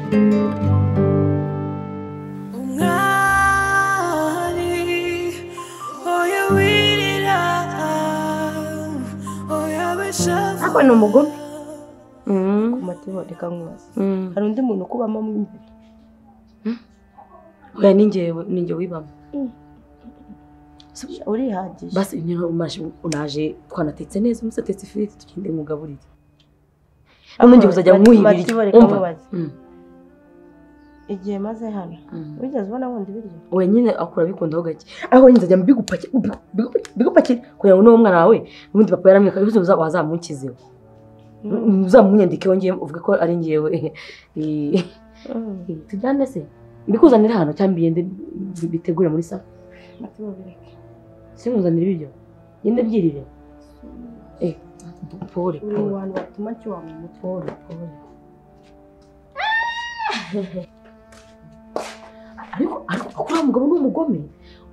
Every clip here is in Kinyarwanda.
Ako ni umugome. Ku matibo reka nkubaze. Hari undi muntu kubamo mo imbere? Oya ninjye wibamo. Urihagije. Basi unaje twanatetse neza umusatetse ifiriti tugende nkugaburire. None ngiye kuzajya nkuha ibiryo. Umva. Igihe maze hano wigeze ubona wundi biryo? Oya nyine akura bikundaho gake. Aho nyine nzajya mbigupakira bigupakira kugira ngo n'uwo mwana wawe ubundi papa yaramweka yuzuza wazamunkizeho. Uzamunyandike wongeye uvuge ko ari ngewe. Tujyane se mbikuzanire hano cyangwa mbigende bitegure muri salo. Matibo bireke. Sinkuzanire ibiryo. Ngende byirire. Pole pole. Uri abantu batuma cyuwa mu mutwe. Pole pole. Ariko akura mugabo n'umugome.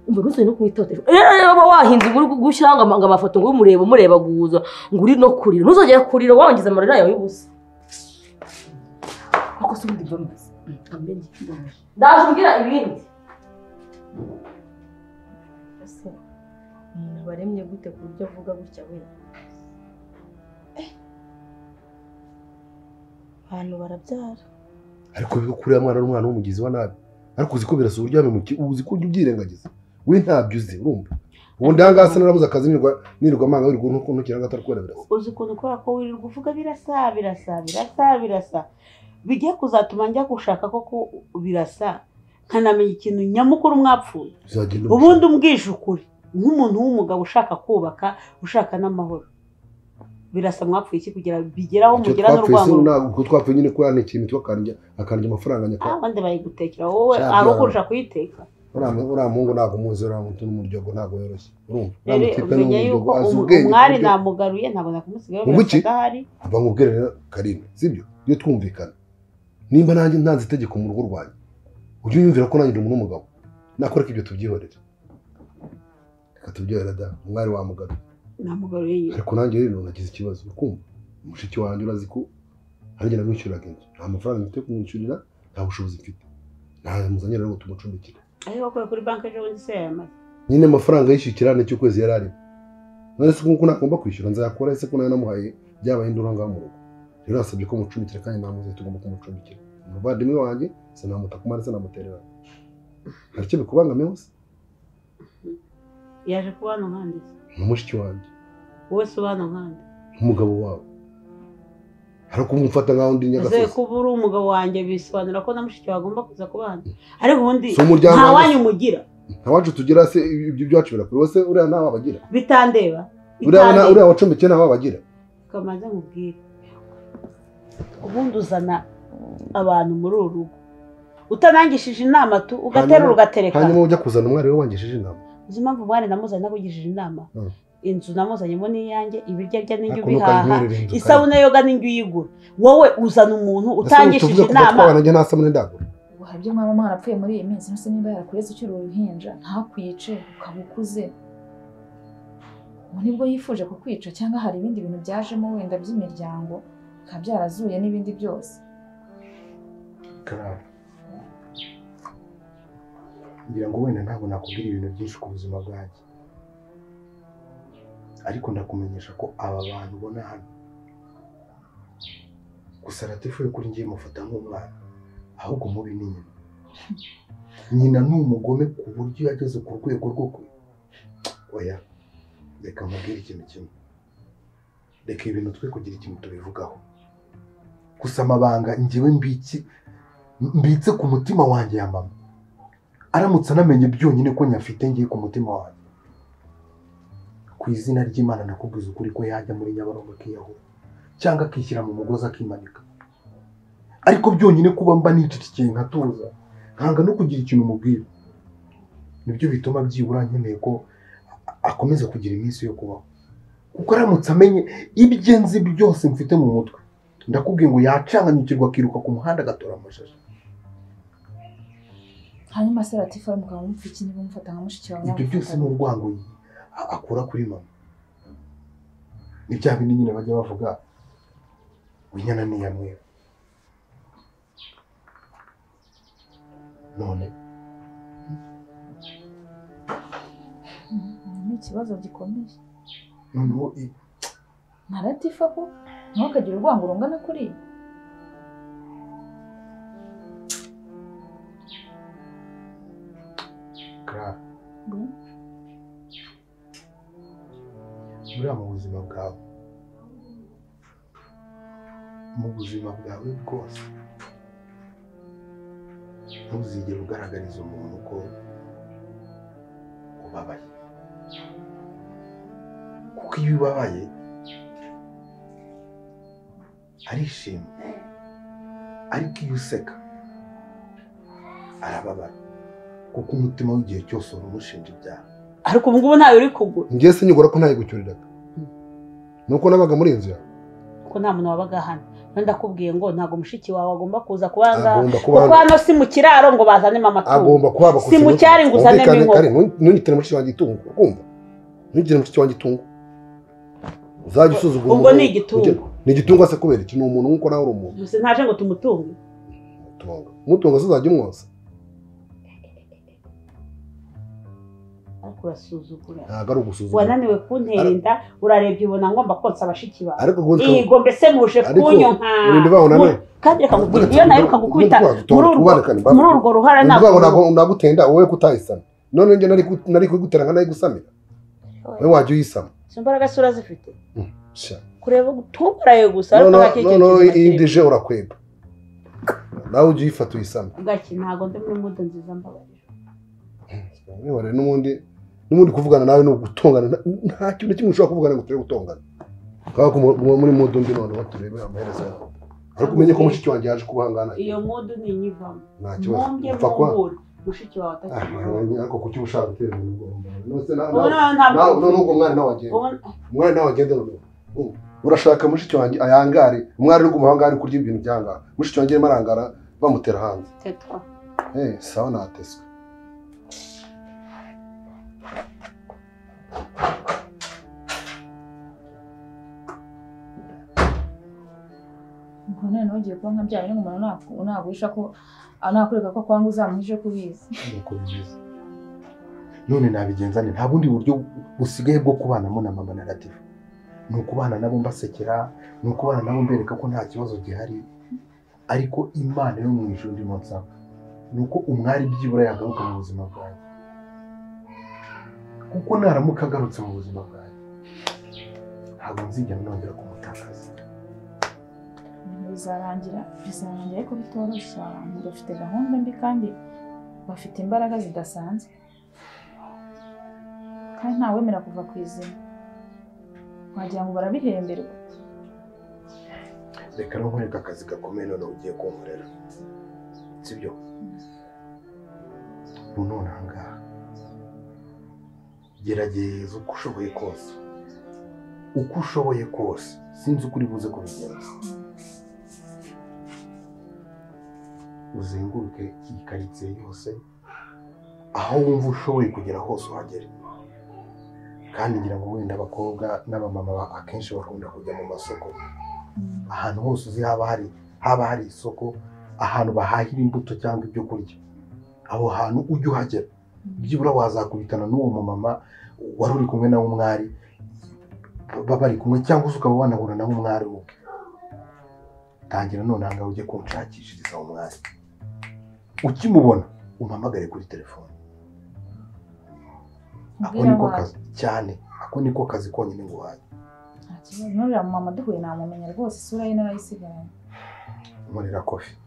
Umva ntuzi no kumwitotera. Baba wahinze ngo gushyira ngo amafoto ngo umureba umureba guza ngo uri no kurira. Ntuzongera kurira wangiza amarira yawe y'ubusa. Ako se ubundi mbaza. Amenye. Ndaje umbwira ibindi. Ese umuntu baremye gute ku buryo avuga gutya we? Abantu barabyara. Ariko bikuriya mwana n'umwana w'umugizi wa nabi. Ariko uzi ko birasa uryame mu uzi ko ubyirengagiza. We ntabyo uzi urumva. Ubundi aha ngaha narabuze akazi nirwa amanga wirirwa ntukira gatari kubera birasa. Uzi ukuntu kubera ko wirirwa uvuga birasa birasa birasa birasa. Bigiye kuzatuma njya gushaka koko birasa nkanamenya ikintu nyamukuru mwapfuye. Ubundi umbwije ukuri nk'umuntu w'umugabo ushaka kubaka ushaka n'amahoro. Birasa mwapfuye iki kugira bigeraho mugira n'urwango. Ntabwo twapfuye nyine ko yanekeye imitwe akandya amafaranga nyaka. Abandi bayigutekera wowe arukurusha kuyiteka. Uriya muhungu ntabwo muzi uriya muntu n'umuryogo ntabwo yoroshye. Urumva? Umwari namugaruye ntabwo nakumusigaye adahari. Bamubwire rero Karine, sibyo? Iyo twumvikana. Nimba nanjye ntanze itegeko mu rugo rwanjye, ujye unyumvira ko nanjye ndi umuntu w'umugabo. Nakoreka ibyo tubyihorere. Reka tubyihorere da, umwari wamugaruye. Namugaruye. Ariko nanjye rero nagize ikibazo, ukumva? Mushiki wanjye urazi ko hari namwishyuraga inzu. Nta mafaranga mfite kumwishyurira, nta bushobozi mfite. Nta muzanye rero ngo tumucumbikire. Ayo wakuye kuri banki ejo bundi se yayamaze? Nyine amafaranga yishyukirane cy'ukwezi yari arimo. None se kuko nagomba kwishyura nzayakora ese ko nayo namuhaye byabaye induru ngaho mu rugo. Rero nasabye ko mucumbikira kandi namuze tugomba kumucumbikira. Umuvandimwe wanjye sinamuta kumara sinamuterera. Hari icyo bikubangamiye se? Yaje kubana nkande se? Ni mushiki wanjye. Wowe se ubana nkande? Umugabo wawe. Hari kumufata nkaho ndi nyagasozi. Ese kuba uri umugabo wanjye bisobanura ko na mushiki wawe agomba kuza kubana. Ariko ubundi nta wanyu mugira. Nta wacu tugira se ibyo byacu birakuri wose uriya nta wabagira. Bitandeba. Uriya wacumbikiye nta wabagira. Kamaze nkubwire. Ubundi uzana abantu muri uru rugo. Utanangishije inama tu ugaterura ugatereka. Hanyuma ujya kuzana umwari we wangishije inama. Uzi impamvu umwari namuzanye nakugishije inama? Inzu namuzanyemo n'iyanjye, ibiryo arya n'injye ubihaha, isabune yoga n'injye uyigura. Wowe uzana umuntu utangishije inama. Nanjye nta sabune ndagura. Hari ibyo mwaba mwarapfuye muri iyi minsi, nuse niba yarakureze ukiri uruhinja ntakwice ukaba ukuze. Ubu nibwo yifuje kukwica cyangwa hari ibindi bintu byajemo wenda by'imiryango bikaba byarazuye n'ibindi byose. Ngira ngo wenda ntabwo nakubwira ibintu byinshi ku buzima bwanjye. Ariko ndakumenyesha ko aba bantu ubona hano gusa Latifu kuri ngiye mufata nk'umwana ahubwo mubi ni nyina. Nyina ni umugome ku buryo yageze ku rwego rwo kwe. Oya, reka nkubwire ikintu kimwe. Reka ibintu twe kugira ikintu tubivugaho. Gusa amabanga njyewe mbitse ku mutima wanjye ya mama. Aramutse anamenye byonyine ko nyafite ngiye ku mutima wanjye. Ku izina ry'Imana nakubwiza ukuri ko yajya muri Nyabarongo akiyahura cyangwa akishyira mu mugozi akimanika. Ariko byonyine kuba mba nicicikiye nkatuza nkanga no kugira ikintu umubwira nibyo bituma byibura nkeneye ko akomeza kugira iminsi yo kubaho. Kuko aramutse amenye ibye nzi byose mfite mu mutwe ndakubwiye ngo yacanganyukirwa akiruka ku muhanda agatora amashashi. Hanyuma se Latifa mukaba mupfa iki niba mufata nka mushiki wawe? Ibyo byose ni urwango akura kuri mama. Ni bya bindi nyine bajya bavuga inyana ni iya mweru. None ni ikibazo gikomeye. Noneho na Latifa ko ntukagira urwango rungana kuriya. Clara, buriya mu buzima bwawe, mu buzima bwawe bwose, ntuzigere ugaragariza umuntu ko ubabaye, kuko iyo ubabaye arishima, ariko iyo useka arababara, kuko umutima w'igihe cyose umushinja ibyaha. Ariko ubu ngubu ntayo uri kugura. Ngiye sinyigura ko ntayigucyuriraga, nuko nabaga muri inzu yawe, kuko nta muntu wabaga hano. Ndakubwiye ngo ntago mushiki wawe agomba kuza kubanza, kuko hano si mu kiraro ngo bazanemo amatungo, agomba kuhaba, si mu cyari ngo uzanemo inkoko. Ntunyitire mushiki wanjye itungo, urumva? Ntunyitire mushiki wanjye itungo, uzajya usuzugura. Ubwo ni igitungo, ni igitungo se kubera iki? Ni umuntu nkuko nawe uri umuntu. Gusa ntaje ngo tumutunge. Mutunga, mutunga se uzajya umwosa? Urasuzugura. Ntabwo ari ugusuzugura. Wananiwe kuntera inda, urarebye ubona ngomba konsa abashiki bawe. Ariko yego mbese muje kunyonka. Kandi reka nkubwire, iyo naheruka gukubita muri urwo ruhara ntabwo nagutenda wowe kutayisama. None njye nari kugutera nka nayigusamira. Wowe wajya uyisama. Izo mbaraga se urazifite? Kureba gutumbaraye gusa ariko nta kintu. None iyi ndije urakweba. Nawe ujye uyifata uyisama. Gaki ntabwo ndi muri mudo nziza, mbabarira. N'ubundi kuvugana nawe ni ugutongana, nta kintu kimwe ushobora kuvugana ngo turebe gutongana. Kaba muri mudu mbi noneho turebe amaherezo yawe. Ariko umenye ko mushiki wanjye yaje kubahangana. Iyo mudu ni inyivamo. Nta kibazo. Upfa kuba mushiki wawe atakiri. Ariko kuki ushaka gutera ibintu ubwo? None ubwo umwana nawe agenda. Umwana nawe agenda noneho. Urashaka mushiki wanjye ayangare, umwana uri guma ahangaha ari kurya ibintu byangara. Mushiki wanjye arimo arangara bamutera hanze. Tetwa. Sawa nateswe. None ugiye kuba nka bya bindi umuntu naguhisha ko anakwereka ko kwanga uzamuhishe kubizi. Nuko bimeze. None nabigenza nte? Nta bundi buryo busigaye bwo kubanamo na mama na Latifa. Ni ukubana nabo mbasekera, ni ukubana nabo mbereka ko nta kibazo gihari, ariko Imana yo mu ijuru ndimo nsaba ni uko umwari byibura yagaruka mu buzima bwanjye, kuko naramuka agarutse mu buzima bwanjye ntabwo nzigera nongera kumutakaza. Bizarangira ariko bitoroshye. Abantu bafite gahunda mbi kandi bafite imbaraga zidasanzwe, kandi ntawemera kuva ku izima, wagira ngo barabihemberwa. Reka rero nkwereke akazi gakomeye noneho ugiye kunkorera, sibyo? Ubu none aha ngaha gerageza uko ushoboye kose, uko ushoboye kose, sinzi uko uri buze kubigenza, uzenguruke iyi karitsiye yose, aho wumva ushoboye kugera hose uhagere. Kandi ngira ngo wenda abakobwa n'abamama akenshi bakunda kujya mu masoko, ahantu hose uzi haba hari isoko, ahantu bahahira imbuto cyangwa ibyo kurya, aho hantu ujye uhagera. Byibura wazakubitana n'uwo mumama wari uri kumwe nawe umwari, bari kumwe, cyangwa se ukaba wanahura nawe umwari ubwe. Tangira none aha ngaha ujye kunshakishiriza umwari, ukimubona umpamagare kuri telefone. Ako niko kazi cyane, ako niko kazi konyine nguhaye. Nta kibazo, nuriya mama duhuye namumenya rwose, isura ye narayisigaranye. Nkorera kofi.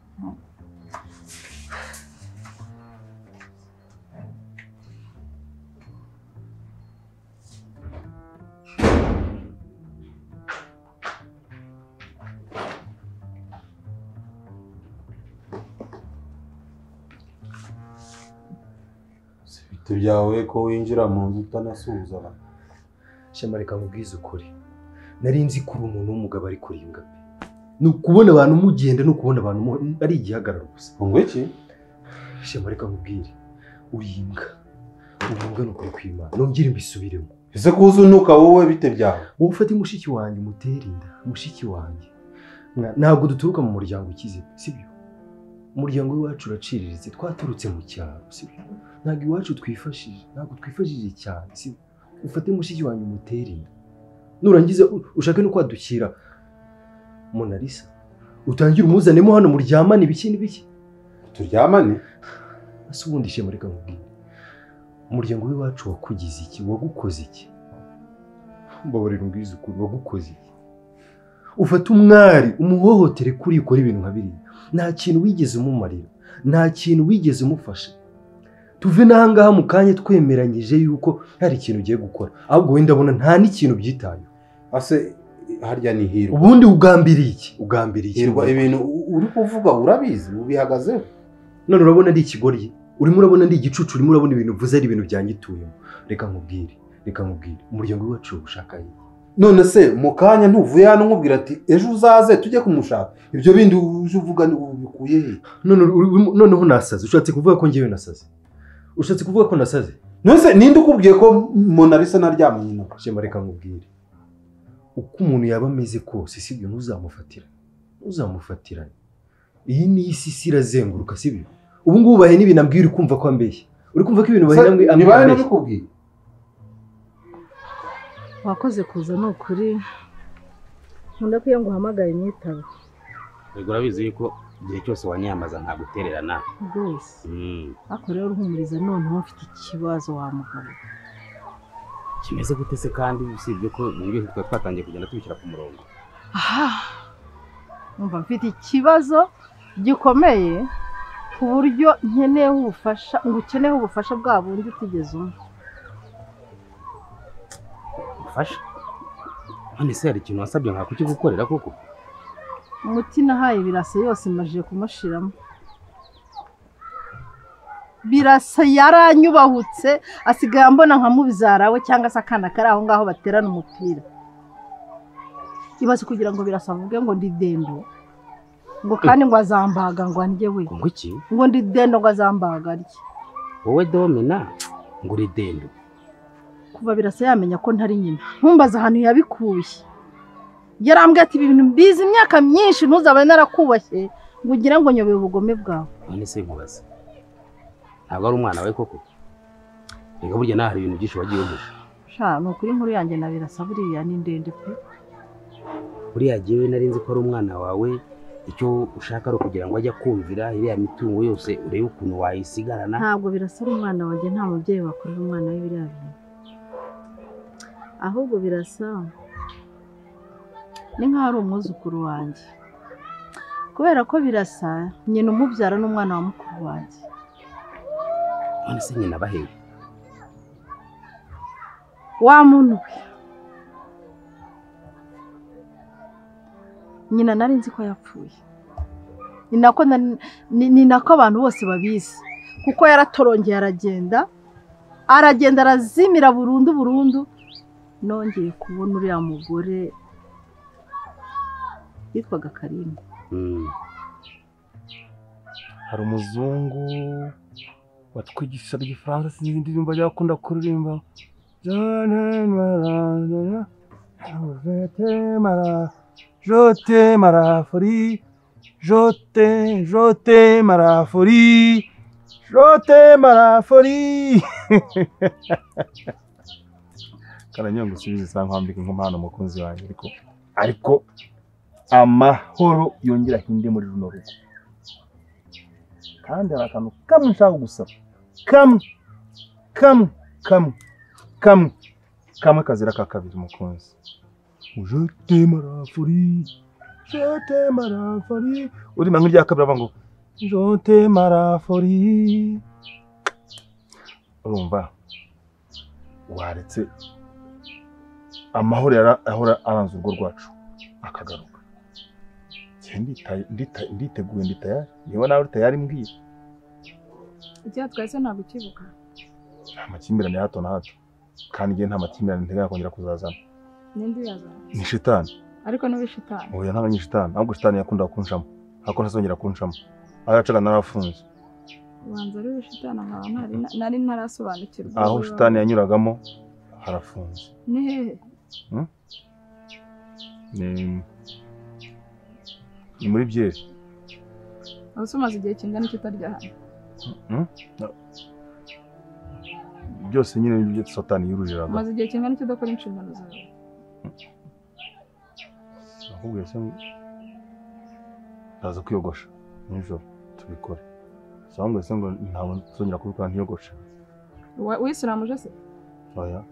Byawe ko winjira mu nzu utanasuhuza abantu. Shema, reka nkubwize ukuri, nari nzi ko uri umuntu w'umugabo ari kurimbwa pe. Ni ukubona abantu mugenda, ni ukubona abantu ari igihagararo gusa. Ngo iki? Shema, reka nkubwire, urimbwa, urimbwa ni ukuri kw'Imana. Nongere mbisubiremo. Ese kuza unuka wowe bite byawe? Wowe ufate mushiki wanjye umutere inda, mushiki wanjye. Ntabwo duturuka mu muryango ukize, sibyo? Umuryango w'iwacu uraciriritse, twaturutse mu cyaro, sibyo? Ntabwo iwacu twifashije, ntabwo twifashije cyane, sibyo? Ufate mushiki wanjye umutere inda, nurangiza ushake no kwadukira Monalisa, utangire umuzanemo hano muryamane ibiki n'ibiki. Turyamane? Ese ubundi Shema, reka nkubwire, umuryango w'iwacu wakugize iki? Wagukoze iki? Mbabarira umbwize ukuri, wagukoze iki? Ufate umwari umuhohotere kuri ukora ibintu nka biriya. Nta kintu wigeze umumarira, nta kintu wigeze umufasha. Tuve n'ahangaha mu kanya twemeranyije yuko hari ikintu ugiye gukora, ahubwo wenda ndabona nta n'ikintu byitayeho. Ase harya ni Hirwa. Ubundi ugambiriye iki? Ugambiriye iki? Hirwa, ibintu uri kuvuga urabizi, ubihagazeho. None urabona ndi ikigoryi, urimo urabona ndi igicucu, urimo urabona ibintu uvuze ari ibintu byanyituyemo. Reka nkubwire, reka nkubwire, umuryango w'iwacu ushaka iki? None se mu kanya ntuvuye hano nkubwira ati ejo uzaze tujye kumushaka, ibyo bindi uje uvuga ubikuye he? Noneho nasaze. Ushatse kuvuga ko ngewe nasaze? Ushatse kuvuga ko nasaze? None se ninde ukubwiye ko Monalisa naryamanye nawe? Shema, reka nkubwire, uko umuntu yaba ameze kose, sibyo, ntuzamufatira, ntuzamufatirane. Iyi ni isi, isi irazenguruka, sibyo? Ubu ngubu bahe n'ibintu ambwira, uri kumva ko ambeshya, uri kumva ko ibintu bahe ambwira. Nabikubwiye. Wakoze kuza, ni ukuri nkunda ko iyo nguhamagaye nyitaba. Yego, urabizi yuko igihe cyose wanyambaza ntagutererana rwose. Ariko rero uhumuriza, noneho mfite ikibazo wa mugabo. Kimeze gute se? Kandi usibye ko ibintu twari twatangiye kugenda tubishyira ku murongo. Aha, numva mfite ikibazo gikomeye ku buryo nkeneyeho ubufasha, ngo ukeneyeho ubufasha bwa bundi utigeze umpa. Ubufasha? None se hari ikintu wasabye nka kukigukorera koko? Umuti nahaye Birasa yose majije kumushiramo. Birasa yaranyubahutse, asigaye ambona nka mubyara we cyangwa se akana kari aho ngaho baterana umupira. Ibaze kugira ngo Birasa avuge ngo ndi dendo, ngo kandi ngo azambaga ngo andye we. Ngo iki? Ngo ndi dendo ngo azambaga arye. Wowe Domina ngo uri dendo? Kuva Birasa yamenya ko ntari nyina, ntumbaze ahantu yabikuye. Yarambwiye ati ibintu mbizi imyaka myinshi ntuzabe narakubashye ngo ugira ngo nyobeye ubugome bwawe. None se nkubaze, ntabwo ari umwana wawe koko? Reka burya nawe hari ibintu byinshi wagiye uhisha. Sha, ni ukuri inkuru yanjye na Birasa buriya ni ndende pe. Buriya jyewe nari nzi ko ari umwana wawe, icyo ushaka ari ukugira ngo ajye kumvira iriya mitungo yose urebe ukuntu wayisigarana. Ntabwo Birasa ari umwana wanjye, nta mubyeyi wakorera umwana we biriya bintu. Ahubwo Birasa ni nkaho ari umwuzukuru wanjye, kubera ko Birasa nyina umubyara n'umwana wa mukuru wanjye. None se nyina abahewe? Wa muntu we, nyina nari nzi ko yapfuye, ni nako abantu bose babizi, kuko yaratorongeye aragenda, aragenda arazimira burundu burundu. Nongeye kubona uriya mugore yitwaga Karine. Hari umuzungu watwigishaga igifaransa, sinzi indirimbo yakunda kuririmba. Je t'aime à la folie, je t'aime à la folie, je t'aime à la folie. Karanyonga usubize isa nkwambika nk'umwana umukunzi wanjye, ariko amahoro yongera ahinde muri runo rugo. Kandi hari akantu kamwe nshaka gusaba, kamwe kamwe kamwe kamwe kamwe kazira ka kabiri umukunzi. Je t'aime à la folie, je t'aime à la folie. Urima nk'irya kabiri avuga ngo je t'aime à la folie. Urumva waretse amahoro ahora aranze urugo rwacu akagaruka. Nditeguye, ndi tayari. Niba nawe uri tayari mbwira. Icyo twese ntabwo ukibuka. Nta makimbirane ya hato na hato, kandi ngiye nta makimbirane nteganya kongera kuzazana. Ninde uyazana? Ni shitani. Ariko n'ubu shitani. Oya, ntabwo ni shitani, ahubwo shitani yakundaga kunshamo, ariko ntazongera kunshamo. Aho yacaga narafunze. Ubanza ari shitani nkaba nari ntarasobanukirwa. Aho shitani yanyuragamo harafunze. Ni hehe? Ni muri byeri. Ubuse umaze igihe kingana iki utarya hano? Byose nyine nibyo Satani yurujiraga. Umaze igihe kingana iki udakora inshingano zawe? Nakubwiye se ndaza kwiyogosha nijoro tubikore. Sangwe se ngo ntabwo nzongera kubikora ntiyogoshe. Wisiramuje se? Oya.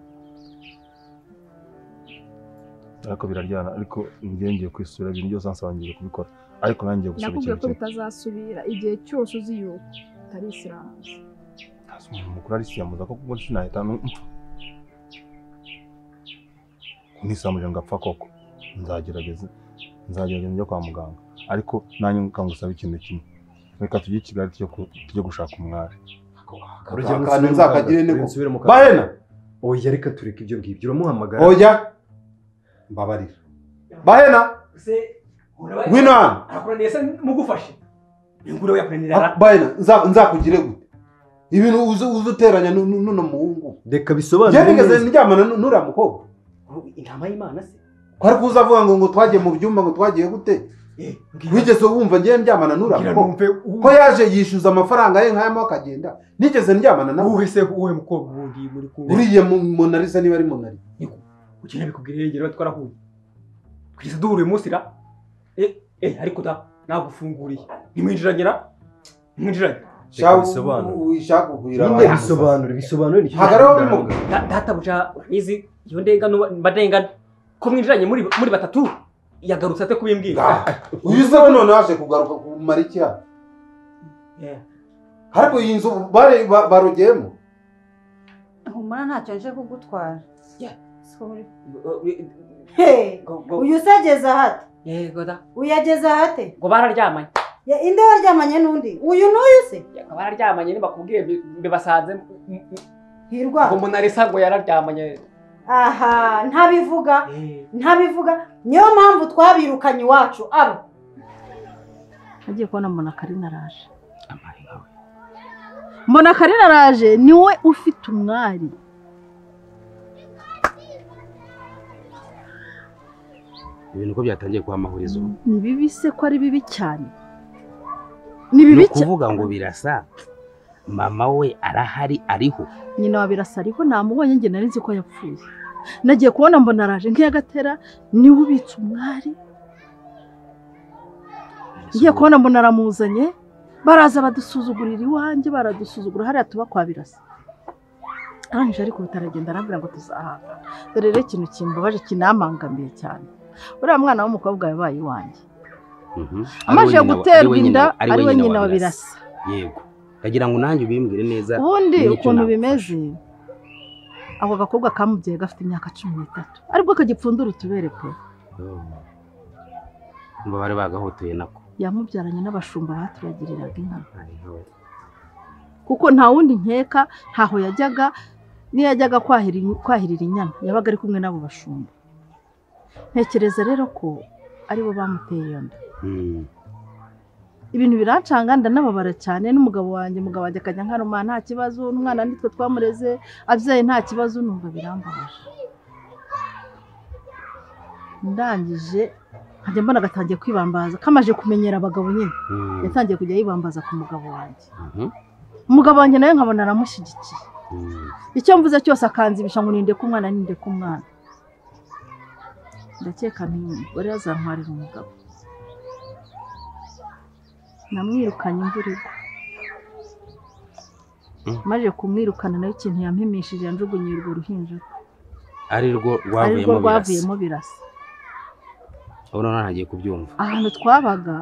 Ariko biraryana, ariko ngiye kwisubira ibintu byose ansaba ngiye kubikora. Ariko nangiye gusubira ikintu. Nakubwiye ko bitazasubira igihe cyose uzi yuko utari isilamuza. Ntazi umuntu mukuru ari isilamuza koko ubwo sinahita mpfa. Nisiramuje ngapfa koko. Nzagerageza njye kwa muganga. Ariko nanjye nkangusaba ikintu kimwe. Reka tujye i Kigali tujye gushaka umwari. Akantu nzakagire niko. Bahena. Oya reka tureke ibyo ngibyo uramuhamagara. Oya. Mbabarira. Bahena. Ngwino hano. Arakuraniye se mugufashe. Ingure yakunanira. Bahena nzakugire gute? Ibintu uzuteranya n'uno muhungu. Reka bisobanure. Njye nigeze ndyamana n'uriya mukobwa. Intama y'Imana se. Ko ari kuza avuga ngo twagiye mu byumba ngo twagiye gute? Wigeze wumva ngiye ndyamana n'uriya mukobwa? Ko yaje yishyuza amafaranga ye nk'ayamo akagenda. Nigeze ndyamana nawe. Uhe se uhe mukobwa ubundi muri kumwe? Uriya Monalisa niba ari Monalisa. Ukina bikubwira yegera twarahuye. Twigeze duhura uyu munsi ra? Ariko da nagufunguriye. Nimwinjiranye ra? Nimwinjiranye. Wishaka kugwira abantu. Bisobanure nicyo. Hagaraho bimuga. Databuja urabizi iyo ndengano mba ko mwinjiranye muri batatu yagarutse ate kubimbwira. Uyu se none yaje kugaruka kumara iki hano? Ariko iyi nzu barogeyemo. Humura ntacyo nje kugutwara. Uyu se ageze ahate? Yego da. Uyu ageze ahate? Ngo bararyamanye. Inde waryamanye n'undi? Uyu n'uyu se? Ngo bararyamanye nibakubwiye mbibasanze. Hirwa. Ngo Monalisa ngo yararyamanye. Aha, ntabivuga. Ntabivuga. Niyo mpamvu twabirukanye iwacu abo. Agiye kubona mbona Karina araje. Mbona Karina araje niwe ufite umwari. Ibintu ko byatangiye kwa mahurizo. Ni bibi se ko ari bibi cyane. Ni bibi cyane. Kuvuga ngo birasa mama we arahari ariho. Nyina wa birasa ariho namubonye nge nari nzi ko yapfuye. Nagiye kubona mbona araje nk'iyagatera niwe ubitse umwari. Ngiye kubona mbona aramuzanye baraza badusuzugurira iwanjye baradusuzugura hariya tuba kwa birasa. Arangije ariko bitaragenda arambwira ngo tuzahanga. Dore rero ikintu kimbabaje kinamangamiye cyane. Uriya mwana w'umukobwa yabaye iwanjye. Amaze guterwa inda ari we nyina wa birasa. Yego. Kagira ngo nanjye ubimbwire neza. Ubundi ukuntu bimeze ako gakobwa kamubyaye gafite imyaka 13 aribwo kagipfundura utubere pe. Ngo bari bagahotoye nako. Yamubyaranye n'abashumba baturagiriraga inka. Kuko nta wundi nkeka ntaho yajyaga niyo yajyaga kwahirira inyana yabaga ari kumwe n'abo bashumba. Ntekereza rero ko aribo bamuteye iyo nda. Ibintu birancanga ndanababara cyane n'umugabo wanjye umugabo wanjye akajya nkaruma nta kibazo n'umwana nitwe twamureze abyaye nta kibazo numva birambabaje. Ndangije nkajya mbona agatangiye kwibambaza kamaje kumenyera abagabo nyine yatangiye kujya yibambaza ku mugabo wanjye. Umugabo wanjye nawe nkabona aramushyigikiye. Icyo mvuze cyose akanzibisha ngo ninde ku mwana ninde ku mwana. Ndakeka umugore azantwarira umugabo. Namwirukanye imvura igwa. Maze kumwirukana nayo ikintu yampimishije yanjugunye urwo ruhinja ari rwo rwavuyemo birasa. Urabona ntagiye kubyumva. Ahantu twabaga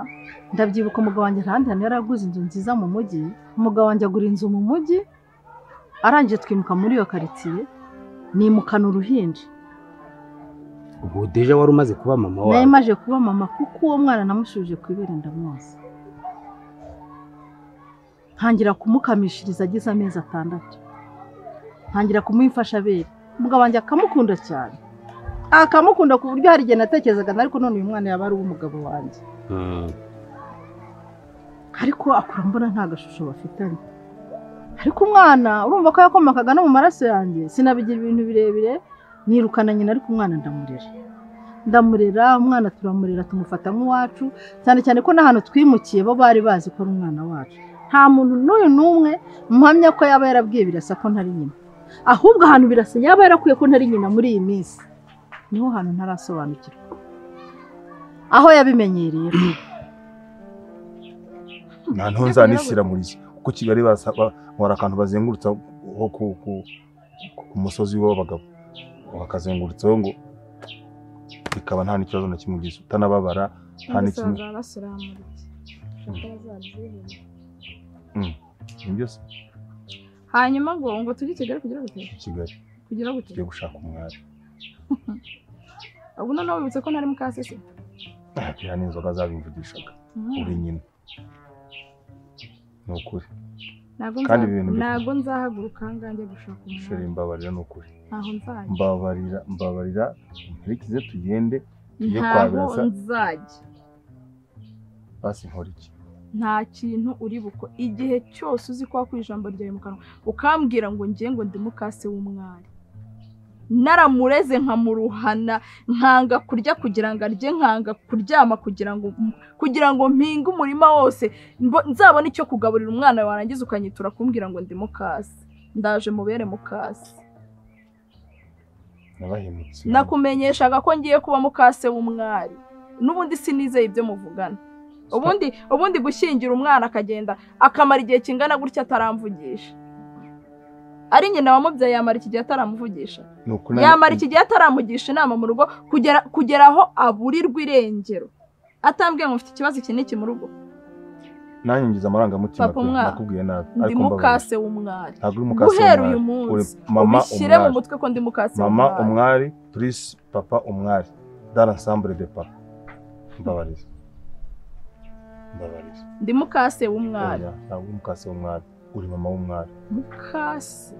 ndabyibuka umugabo wanjye ntahandi hantu yaraguze inzu nziza mu mujyi. Umugabo wanjye agura inzu mu mujyi arangije twimuka muri iyo karitsiye nimukana uruhinja. Ubwo deja wari umaze kuba mama wawe? Nari maje kuba mama kuko uwo mwana namushubije ku ibere ndamwoza. Ntangira kumukamishiriza agize amezi 6. Ntangira kumuha imfashabere. Umugabo wanjye akamukunda cyane. Akamukunda ku buryo hari igihe natekerezaga ariko none uyu mwana yaba ari uw'umugabo wanjye. Ariko akura mbona nta gashusho bafitanye. Ariko umwana urumva ko yakomakaga no mu maraso yanjye sinabigira ibintu birebire nirukana nyina ariko umwana ndamurera. Ndamurera umwana turamurera tumufata nk'uwacu, cyane cyane ko n'ahantu twimukiye bo bari bazi ko ari umwana wacu. Nta muntu n'uyu n'umwe mpamya ko yaba yarabwiye Birasa ko ntari nyina. Ahubwo ahantu Birasa yaba yarakwiye ko ntari nyina muri iyi minsi niho hantu ntarasobanukirwa aho yabimenyereye. Nta ntonzanishyira muri iki kuko Kigali bakora akantu bazengurutsa ho ku musozi w'abagabo bakazengurutsaho ngo bikaba nta n'ikibazo na kimwe ugize utanababara nta n'ikimwe. Hanyuma ngo tujye Kigali kugira gute? Kigali kugira gute? Tugiye gushaka umwari. Ubu noneho wibutse ko ntari mukase se? Biriya ni inzoga zabimvugishaga uri nyina ni ukuri. Kandi ibintu ntabwo nzahaguruka nganjye gushaka umwari. Sheri mbabarira ni ukuri. Ntaho nzajya. Mbabarira mbabarira nkurikize tugende tujye kwa Birasa. Ntaho nzajya. Basi nkora iki? Nta kintu uri buko igihe cyose uzi ko wakuye ijambo ryawe mu kanwa ukambwira ngo ngiye ngo ndi mukase w'umwari. Naramureze nkamuruhana nkanga kurya kugira ngo arye, nkanga kuryama kugira ngo mpinge umurima wose nzabone icyo kugaburira umwana, warangiza ukanyitura kumbwira ngo ndi mukase. Ndaje mubere mukase. Nabahemutse. Nakumenyeshaga ko ngiye kuba mukase w'umwari. N'ubundi sinizeye ibyo muvugana. Ubundi gushyingira umwana akagenda akamara igihe kingana gutya ataramvugisha. Ari nyina wamubyaye yamara iki gihe ataramuvugisha. Yamara iki gihe ataramugisha inama mu rugo kugera aho aburirwa irengero. Atambwiye ngo mfite ikibazo iki n'iki mu rugo. Nanjye ngize amarangamutima nakubwiye nabi. Ndi mukase w'umwari. Guhera uyu munsi ubishyire mu mutwe ko ndi mukase w'umwari. Mama umwari plus papa umwari dans l'ensemble de papa. Mbabarira. Mbabarira. Ndi mukase w'umwari. Ntabwo uri mukase w'umwari, uri mama w'umwari. Mukase.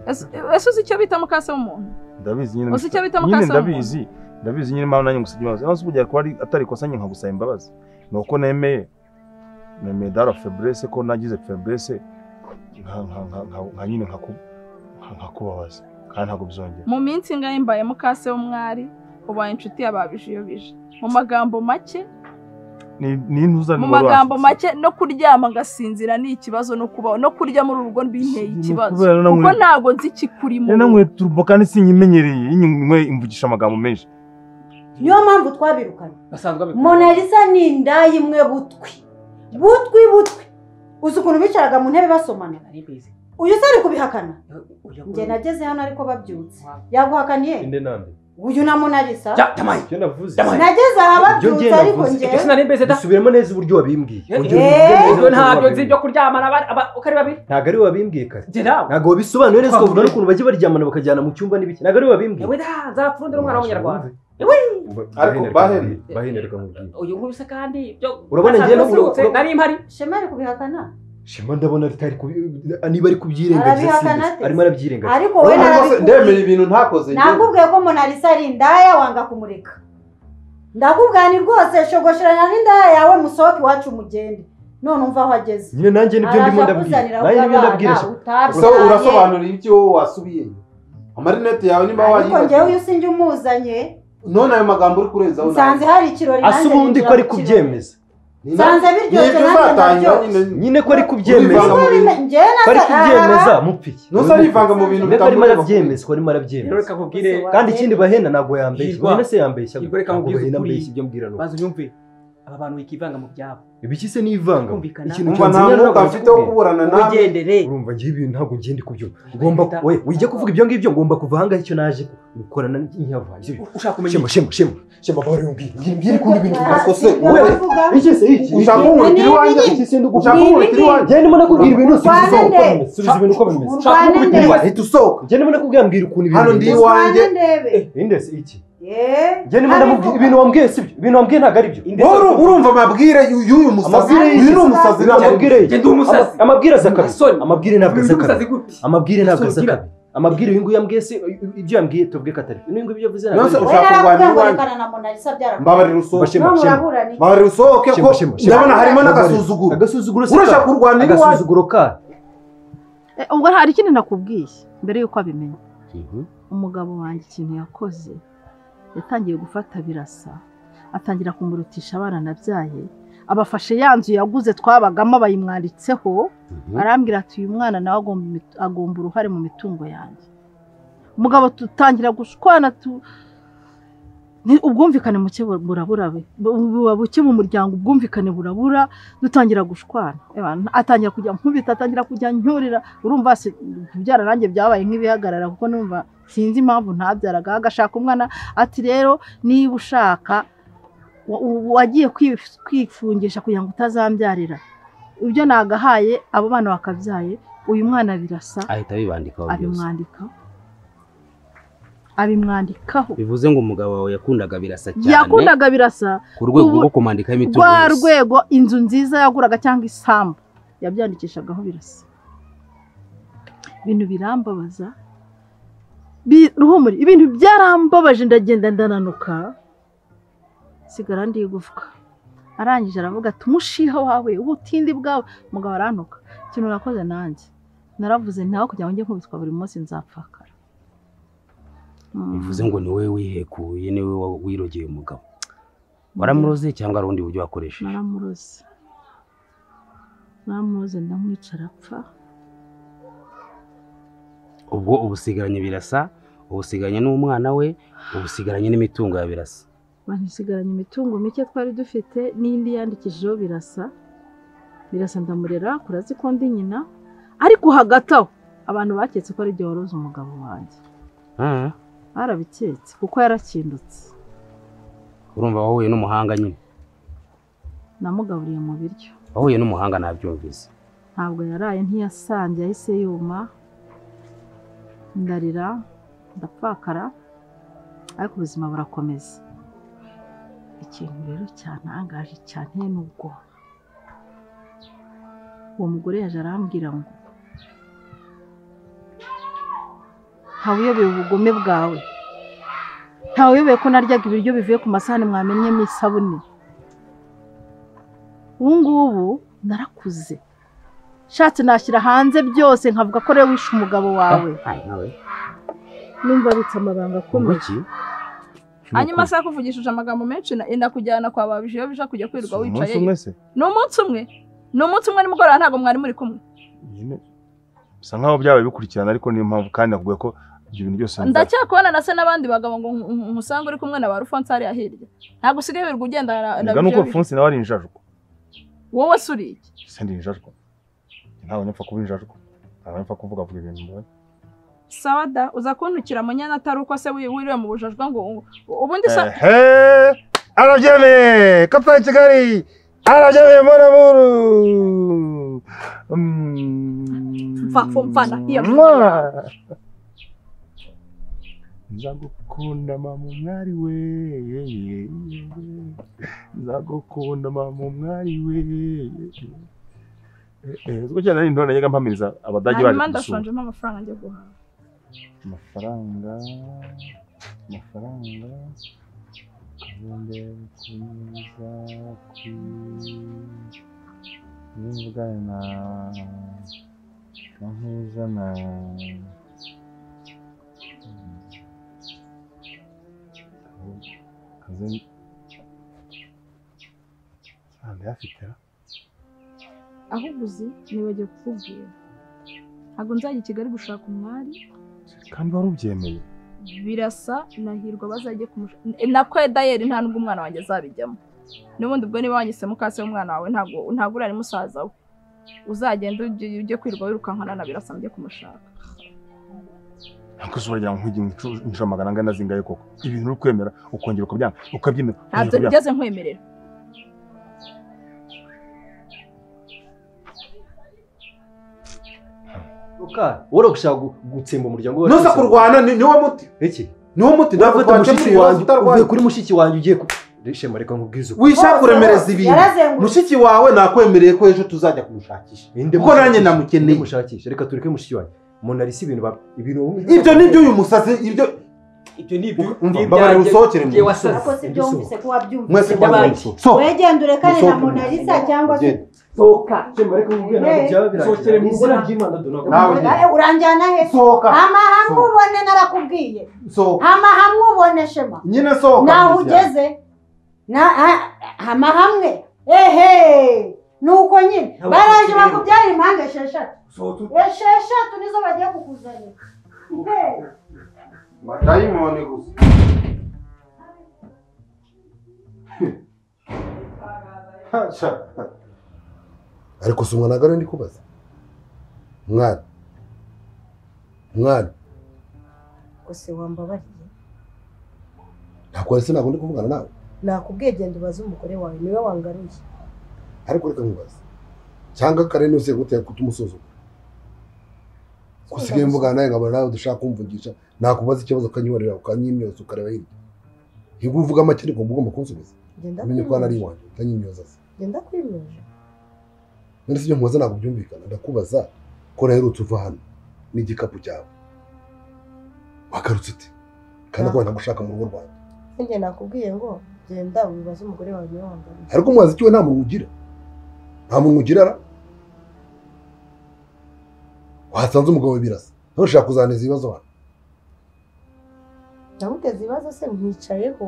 Ese uzi icyo bita mukase w'umuntu? Ndabizi nyine. Uzi icyo bita mukase w'umuntu? Ndabizi. Ndabizi nyine mpamvu nanjye ngusabye imbabazi. Naho se kuba atari ikosa njye nkagusaba imbabazi. Ni uko nemeye dara faiblesse ko nagize faiblesse nka nyine nkakubabaza kandi ntabwo bizongera. Mu minsi ingahe mbaye mukase w'umwari, ubaye inshuti y'ababije iyo bije. Mu magambo make mu magambo make no kuryama ngasinzira ni ikibazo, no kubaho no kurya muri urugo binteye ikibazo kuko ntabwo nzi ikikurimo. Nanwe turbo kandi sinyimenyereye inywe imvugisha amagambo menshi. Niyo mpamvu twabirukanye. Monalisa ni indaya imwe butwi butwi butwi. Uzi ukuntu bicaraga mu ntebe basomana? Uyu se ari kubihakana? Njye nageze hano ariko babyutse. Yaguhakaniye? Inde nande? Uyu na Monalisa. Icyo navuze. Nageze aha babyutse ariko njye. Dusubiremo neza uburyo wabimbwiye. Ntabyo nzi ibyo kuryamana uko ari babiri. Ntabwo ari wabimbwiye kare. Ntabwo wabisobanuye neza ukavuga n'ukuntu bajya baryamana bakajyana mu cyumba n'ibiki. Ntabwo ari wabimbwiye. Ewe da nzapfundira umwana w'umunyarwanda. Ariko bahene reka nkubwire. Uyu nguyu se kandi byo urabona njye no nari mpari. Shema ari kubihakana. Shema ndabona bitari niba ari kubyirengagiza arimo arabyirengagiza. Ariko we narabikubwiye. Ndemera ibintu ntakoze. Nakubwiye ko Monalisa ari indaya wanga kumureka. Ndakubwira ni rwose shogosherana n'indaya yawe musohoke iwacu mugende. None umva aho ageze. Nyine nanjye nibyo ndimo ndabwira. Nanjye nibyo ndabwira. So urasobanura ibyo wasubiye. Amarinete yawe niba wayibagiwe. Ariko njyewe uyu sinjye umuzanye. None ayo magambo uri kurenzaho. Nsanze hari ikirori nanjye. Ase ubundi ko ari kubyemeza. Nsanze biryoshye nanjye ndaryoshye. Nyine ko ari kubyemeza. Ko ari kubyemeza mupiki. Nusa arivanga mu bintu bitamureba. Arimo arabyemeza, ko arimo arabyemeza. Kandi ikindi Bahena ntabwo yambeshya. Bahena se yambeshya. Ntabwo Bahena ambeshya ibyo mbwira nuko. Baza unyumve. Aba bantu wikivanga mu byabo. Ibiki se nivanga? Ikintu cyanzanye ntabwo mfite wo kuburana nawe. Ugendere. Urumva ngiye ibintu ntabwo ngiye ndi kubyumva. Ugomba we wijya kuvuga ibyo ngibyo ngomba kuva ahangaha icyo naje gukorana n'inyava. Ushaka kumenya. Shema shema shema bahora umbwira. Ngiye kundi ibintu bikose. Iki se iki? Ushaka kunkubitira iwanjye? Iki se ushaka kunkubitira iwanjye? Ngiye ndimo nakubwira ibintu subiza uko bimeze. Subiza ibintu uko bimeze. Ushaka kunkubitira iwanjye? Hita usohoka. Ngiye ndimo nakubwira mbwira ukuntu ibintu hano ndi iwanjye. Inde se iki? Ngiye ndimo ndamubwira ibintu wambwiye sibyo. Ibintu wambwiye ntabwo ari byo. Urumva amabwire y'uyu musazi? Uyu ni umusazi. Amabwire aza kabiri. Amabwire ntabwo aza kabiri. Amabwire ntabwo aza kabiri. Amabwire uyu nguyu yambwiye se ibyo yambwiye tuvuge ko atari. Uyu nguyu ibyo yavuze ntabwo. Ushaka kurwanya iwanjye. Mbabarira usohoke. Mbabarira usohoke ko ndabona harimo n'agasuzuguro. Agasuzuguro se. Urashaka kurwanya iwanjye. Agasuzuguro ka. Ubwo hari ikindi nakubwiye mbere yuko abimenya. Umugabo wanjye ikintu yakoze Yatangiye gufata Birasa, atangira kumurutisha abana nabyaye, abafashe ya nzu yaguze twabagamo bayimwanditseho, arambwira ati uyu mwana nawe agomba uruhare mu mitungo yanjye. Umugabo tutangira gushwana ubwumvikane muke burabura, buba buke mu muryango, ubwumvikane burabura, dutangira gushwana. Atangira kujya nkubita, atangira kujya ncyurira. Urumva kubyara nanjye byabaye nk'ibihagarara, kuko numva sinzi impamvu ntabyaraga. Agashaka umwana ati rero niba ushaka wagiye kwifungisha kugira ngo utazambyarira, ibyo nagahaye abo bana bakabyaye, uyu mwana Birasa ahita abibandikaho byose, abimwandikaho. Bivuze ngo umugabo wawe yakundaga Birasa cyane, yakundaga Birasa ku rwego rwo kumandikaho imitungo yose, rwa rwego inzu nziza yaguraga cyangwa isambu yabyandikishagaho Birasa. Ibintu birambabaza, Ruhumuri, ibintu byarambabaje, ndagenda ndananuka, sigara ndi igufwa. Arangije aravuga ati umushiha wawe, ubutindi bwawe. Umugabo arantuka. Ikintu nakoze nanjye naravuze ntawe kugira ngo njye nkubitwa buri munsi nzapfakara. Bivuze ngo ni wowe wihekuye, ni wowe wirogeye umugabo. Waramuroze cyangwa ari ubundi buryo wakoresheje? Naramuroze, naramuroze ndamwica arapfa. Ubwo ubusigaranye Birasa, ubusigaranye n'umwana we, ubusigaranye n'imitungo ya Birasa. Bansigaranye imitungo mike twari dufite n'indi yandikishijeho Birasa. Birasa ndamurera, kurazi ko ndi nyina, ariko hagati aho abantu baketse ko ari jye waroze umugabo wanjye. Barabiketse kuko yarakindutse. Urumva wahuye n'umuhanga nyine? Namugaburiye mu biryo. Wahuye n'umuhanga nabyumvise. Ntabwo yaraye, ntiyasanze, yahise yuma. Ndarira, ndapfakara, ariko ubuzima burakomeza. Ikintu rero cyantangaje cyane n'ubwoba, uwo mugore yaje arambwira ngo ntawuyobeye ubugome bwawe, ntawuyobeye ko naryaga ibiryo bivuye ku masahani mwamenyemo isabune. Ubu ngubu narakuze, nshatse nashyira hanze byose nkavuga ko rero wishe umugabo wawe. Numva abitse amabanga akomeye. Hanyuma se kuvugishije amagambo menshi inakujyana kwa babije iyo bija kujya kwirirwa wicaye. Ni umunsi umwe, ni umunsi umwe nimugoroba ntabwo mwari muri kumwe. Bisa nkaho byabaye bikurikirana, ariko niyo mpamvu kandi nakubwiye ko ibyo bintu byose ndacyakubona na se n'abandi bagabo ngo nkusange uri kumwe na ba Rufonse hariya hirya. Ntabwo usigaye wirirwa ugenda na Nuko Rufonse nawe ari injajwa. Wowe se uri iki? Se ndi injajwa. Ntabwo mpfa kuba injajwa, ntabwo mpfa kuvuga vuga ibintu mbonye. Sawa da, uza kuntukira munyana atari uko se wiriwe mu bujajwa ngo ubundi sa. Arabyemeye kapitani Kigali, arabyemeye monamuru. Mfana iyo. Nzagukunda mama umwari we, nzagukunda mama umwari we. Ubwo cyane ari intore najyaga mpamiriza abadage baje kudusura. Ndashonje amafaranga njye guhaha. Amafaranga, amafaranga, kazombe kuza ku nimvugana na ntuza na kaze ndayafite. Ahubwo uzi nibagiwe kukubwira, ntabwo nzajya i Kigali gushaka umwari. Kandi wari ubyemeye? Birasa na Hirwa bazajye kumushaka. Nako Dayeri nta nubwo umwana wanjye azabijyamo. N'ubundi ubwo niba wanyise mukase w'umwana wawe ntabwo uri musaza we. Uzagenda ujye kwirirwa wirukankana na Birasa mujye kumushaka. Ntabwo uzagira ngo nkwigire inshuro magana angana zingahe koko? Ibintu uri kwemera ukongera ukabyanga ukabyemera. Ntabwo nigeze nkwemerera. Wowe gushaka gutsemba umuryango wawe. Nusa kurwana niwo muti. Iki? Niwo muti ndafata mushiki wanjye, uvuye kuri mushiki wanjye ugiye ku Shema reka nkubwize uko. Wishaka kuremereza ibintu. Mushiki wawe nakwemereye ko ejo tuzajya kumushakisha. Kuko nanjye namukeneye. Mushakisha, reka tureke mushiki wanjye. Monalisa ibintu ibintu ibyo nibyo uyu musazi ibyo nibyo mbabare usohokere mu Ako si byo wumvise ko wabyumvise. Wegenda urekane na Monalisa cyangwa se Sohoka. Shema reka nkubwire ntabwo byaba birangiye. Mu izina ry'Imana do ntabwo. Eh, uranjyana he? Sohoka. Hama hamwe ubone narakubwiye. Sohoka. Hama hamwe ubone Shema. Nyine sohoka. Naho ugeze na hama hamwe. Ehe. Nuko nyine baraje bakubyara impanga esheshatu. Esheshatu nizo bagiye kukuzanira. Madayimoni gusa. Ariko si umwana agana ndi kubaza. Mwana. Mwana. Gusa wambabariye. Ntabwo ari ntabwo ndi kuvugana nawe. Nakubwiye genda ubaze umugore wawe niwe wangaruye. Ariko reka nkubaze. Cyangwa kare nuse gutera kutumusuzuma. Kusigaye mvugana nawe nkabona nawe udashaka kumvugisha, nakubaza ikibazo ukanyihorera ukanyimyoza ukareba hirya. Iyo uvuga make ariko ugomba kunsubiza. Umenye ko ari iwanjye utanyimyoza se. Genda kwimyoza. None se ibyo nkubaza ntabwo byumvikana. Ndakubaza ko naherutse uva hano n'igikapu cyawe. Wagarutse ute? Kandi ko ntagushaka mu rugo rwanjye. Njye nakubwiye ngo genda ubibaze umugore wawe niwe wangaruye. Ariko umubaza icyo we nta muntu ugira. Nta muntu ugira ra? Wasanze umugabo birasa. Ntushaka kuzaneza ibibazo hano. Ndamuteza ibibazo se nkicayeho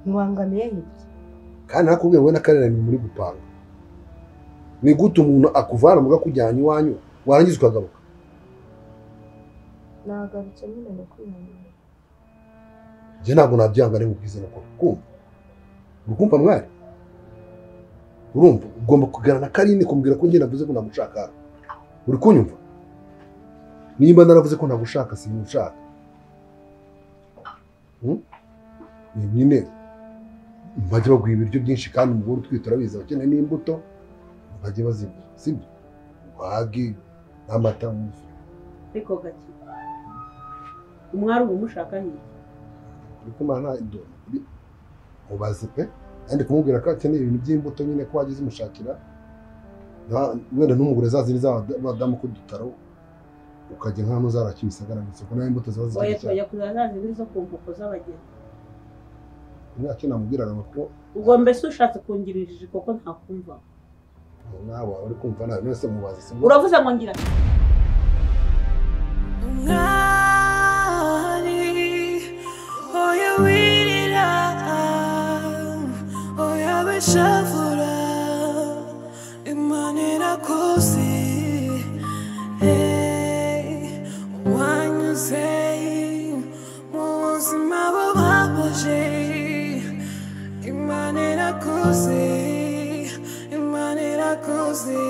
nkwangamiye hirya. Kandi nakubwiye wowe na Karera ni muri gupanga. Ni gute umuntu akuvana muga kujyana iwanyu warangiza ukagaruka? Nagarutse nyine no kwihangana. Njye ntabwo nabyanga ari mubwiza no kumva. Urukumva mwari? Urumva ugomba kuganira na Karine kumbwira ko njye navuze ko nagushaka. Uri kunyumva? Nimba naravuze ko nagushaka simushaka. Nyine bajya baguha ibiryo byinshi kandi umugore utwite urabizi abakeneye n'imbuto bajye bazigura, sibyo? Wagi n'amata mu Ariko gake. Umwari ubu mushaka hirya. Ariko mana ido mubaze pe kandi kumubwira ko akeneye ibintu by'imbuto nyine ko wagize umushakira wenda n'umugore zaziri z'abadamu ku dutaro ukajya nk'aho zarakimisagara mu isoko nayo imbuto ziba zikiri cyane. Oya kuzazindi zo ku nkoko z'abageni. Ntacyo namubwiraga ko ubwo mbese ushatse kungirira koko ntakumva. Nawe uri kumva nawe none se mubaze se. Uravuze ngo ngira Mwari oya wirira oya beshavura Imana irakuzi wanyuze mu buzima bubabaje Imana irakuzi Imana irakuzi.